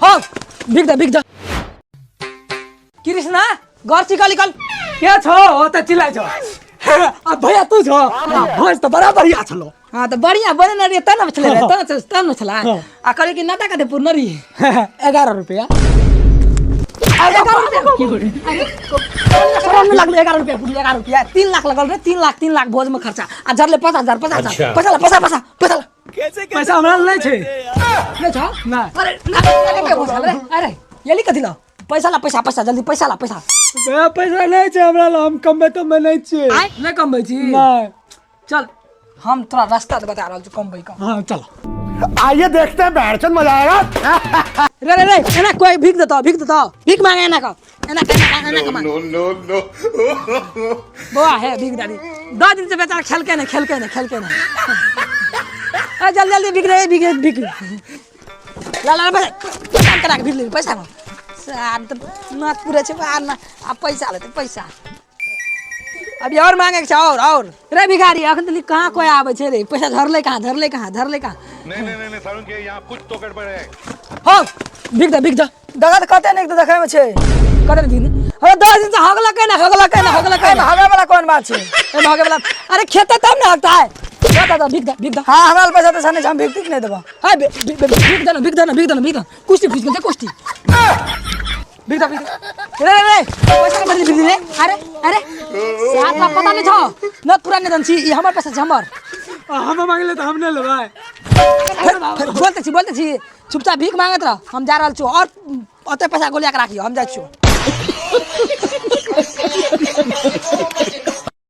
हो भीख दे, भीख दे। कृष्णा, घर से निकल निकल। के छौ? ओ त चिल्लाइ छौ। आ भैया तू छौ? आ भोज त बड़ा बढ़िया छलो। हाँ तो बढ़िया बने न रही तब न छले रे, तब न, तब न छला। हाँ। आ करे कि नाटा कते पूर्ण रही? 11 रुपया। 11 रुपया? शरम नहीं लागलो? 11 रुपया पूरी, 11 रुपया। 3 लाख लगल रे, 3 लाख, 3 लाख भोज में खर्चा। आ जरले 50,000, 50,000। अच्छा। पैसा ला, पैसा, पैसा, पैसा ला। पैसा हमरा नहीं छै। नहीं छौ? नहीं। अरे ना, ना, के भोज खाल रे? अरे ये कथी ला? पैसा ला, पैसा, पैसा, जल्दी पैसा ला, पैसा। भैया पैसा नहीं छै हमरा ला, हम कमबै तमबै नहीं छियै। नहीं कमबै छी? नहीं। चल, हम तोरा रास्ता बता रहल छी कमबै कम। हाँ चल। आइए देखते हैं, बैठचंद मजा आएगा। रे रे रे, एना कोई भीख देता, भीख देता, भीख मांगे एना का, एना का, एना का, एना का मांग। No, no, no. बौआ है भीख दादी, 10 दिन से बेचारा खेलके नहीं, खेलके नहीं, खेलके नहीं। अरे जल्दी जल्दी भीख रे, भीख भीख ला ला, पैसा काम करा के भीख ले पैसा। सार तो नाच पूरा छे बाहर ना, आ पैसा लेते पैसा। अभी और मांगे के छे, और और रे भिखारी, अखन तक कहाँ कोई आवे छे रे? पैसा धरले कहाँ, धरले कहाँ, धरले कहाँ? नहीं नहीं नहीं, नहीं सारुण के यहाँ कुछ तो गड़बड़ है। हो भीख दे, भीख दे। दगा त कते निक त देखै में छै। कते दिन? अरे 10 दिन से हगला के ना, हगला के ना, हगला के ना। हगे वाला कोन बात छै? ए हगे वाला, अरे खेते तब ना हगता है। दे दे, भीख दे, भीख दे। हां, हमरा पैसा त छने, हम भीख तीख नहीं देबो। हां, भीख दे ना, भीख दे ना, भीख दे ना, भीख दे। कुश्ती फुस गेल, कुश्ती। भीख दे, भीख दे। रे रे रे, पैसा के बदले भीख दे रे। अरे अरे सात लाख पता नहीं छौ न, पूरा नहीं दन छी, ई हमर पैसा छै, हमर। हम मांगले त हम नहीं लेबै। फिर बोलते छी, बोलते छी, चुपचाप भीख मांगत रह, हम जा रहल छियौ। और ओते पैसा गोलिया के राखियो, हम जाइ छियौ।